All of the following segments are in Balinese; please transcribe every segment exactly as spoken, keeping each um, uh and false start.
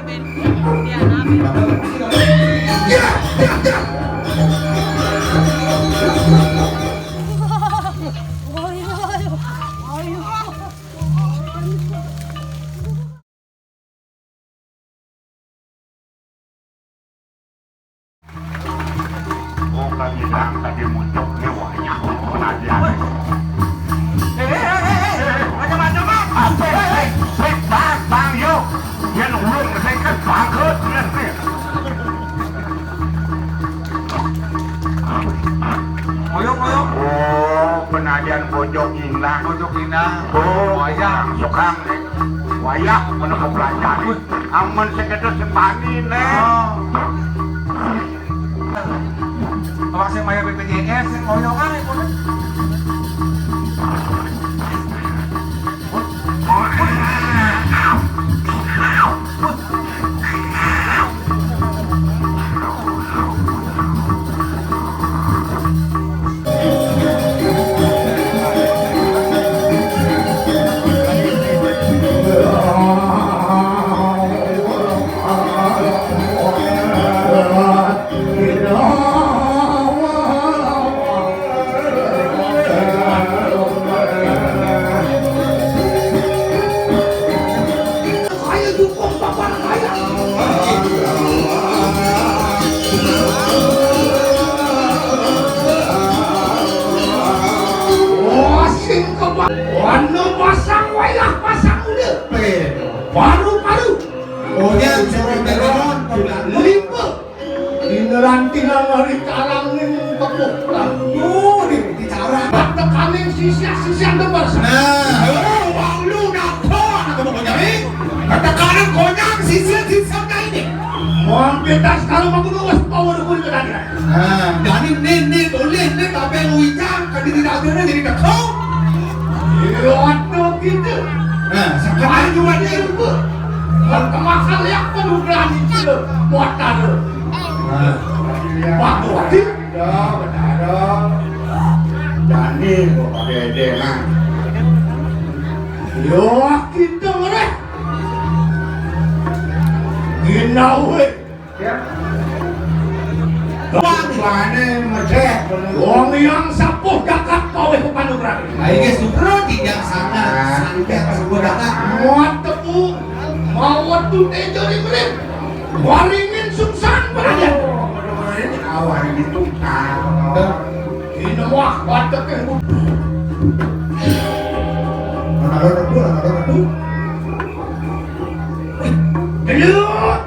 Oh, kami bilang tadi muncul ni wayah pengajian. Eh, eh, eh, eh, eh, macam-macam, ah. Eh, eh, eh, eh, bang, bang, yuk. Yang ulun, saya kan bangkrut, benar ni. Oyong, oyong. Oh, pengajian Bojong Indah. Bojong Indah. Oh, wayah. Tukang ni. Wayah, mana kau belajar ni? Amun sekedar sembani ni. Oh. Awak sing mayar B P J S, sing koyo kan, iku. Ono pasang wayah, pasang uda. Paru-paru. Oh, ya, suruh telepon. Limpa. Dina rantingan hari kalangin tepuh. Oh, di, di cara. Tekaning sisiah-sisiah debar. Nah. Oh, wong lu napa? Aku mau nyari. Tekaning konyang sisiah-sisiah ini. Wong kita sekarang mau nunggu power kulit tadi. Nah, jadi nih, nih, boleh, nih, tapi nguicang, kan diri dagangnya jadi dekau. Iya, waduh, gitu. Nah, sekarang juga dia lupa. Pertemasan yang penuh berani, gitu. Buat taruh. Nah. Waduh, waduh. Ya, benar. Jani, kok pada ide, nah. Yo, kita ngereh. Ginawe. Ya. Wong tuane medhek. Wong yang sapuh jagat paweh panugrahan. Ayo, guys, supra tidak sana. Ah. Santet suku dagang. Muat tepu. Mawat tu tejo di berit. Waringin sungsan berada. Oh, waringin awal gitu. Ah. Ini wah, watek yang butuh. Mana ada tu, mana ada tu. Gelut.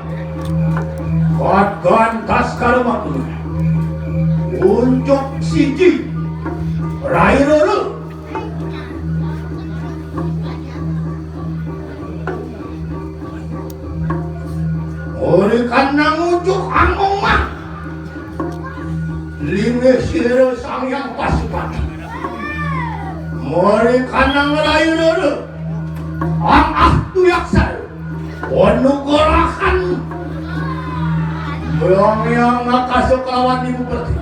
Kuat gantas karumaku. Unjuk siji. Rai roro. Ori kanang unjuk angong mah. Linggih sira Sang Hyang Pasupati. Mori kanang rayu loro. Ang ah tuyak saru. Panugrahan. Yang yang ngakasa kelawan ibu perti.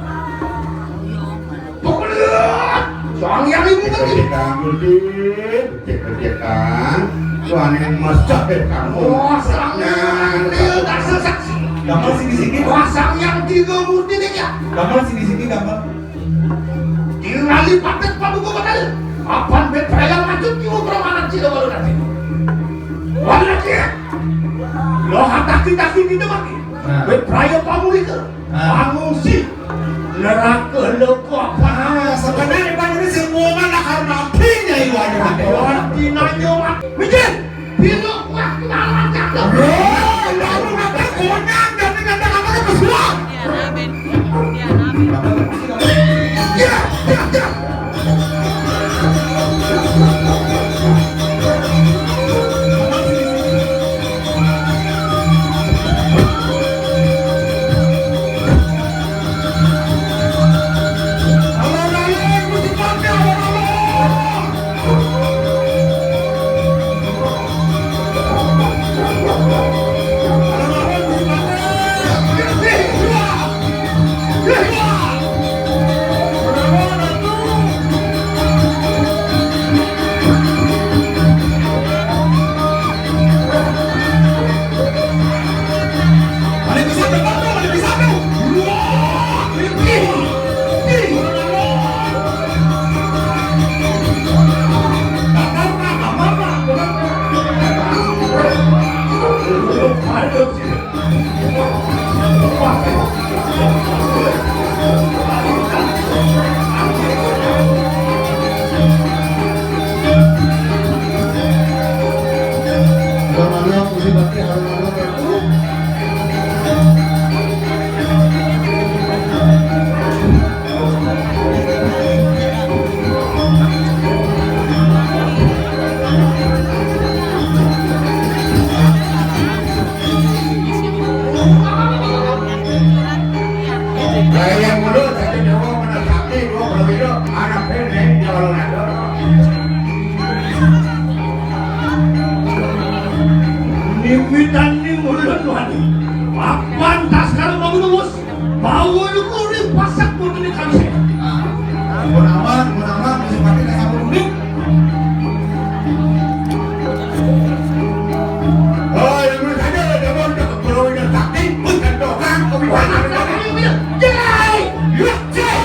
Pokoknya Sang Hyang ibu perti. Cek-cekan, tuan yang masak deh kamu. Wah, Sang Hyang, dia tak sesak. Gambar sini-sini. Wah, Sang Hyang tiga murti deh ya. Gambar sini-sini, gambar. Tinggal lipat paduka batal. Apan bet perayaan macet kiwa peramanan sila baru nanti. Baru nanti ya. Lo hataki-taki kita mati. Nah. Bet perayaan pamulika. Ah. Pangungsi neraka loko apa? Ah, sebenarnya Iban ini semua mana karena apinya Iwan. Iwan tinanya, Wan. Mikir, pinuk wah kenalan cakep. Oh, baru kata konyang, tapi kata-kata kesuap. Ya, ya, ya. Gaya mulu, satu nyawa mana sakti, dua kalau gitu, anak pendek, kalau ada. Nimitan ni mulut wani. Pantas kalau mau nubus, mau nukuri pasak pun ini kami. Ah, mau nama, mau nama, masih pakai nggak sabun unik. Oh, yang mana saja, dia mau untuk keperluan sakti, bukan doang, kami pakai. Jai! Jai!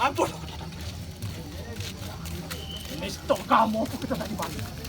Ampun. Misto kamu aku kita tadi balik.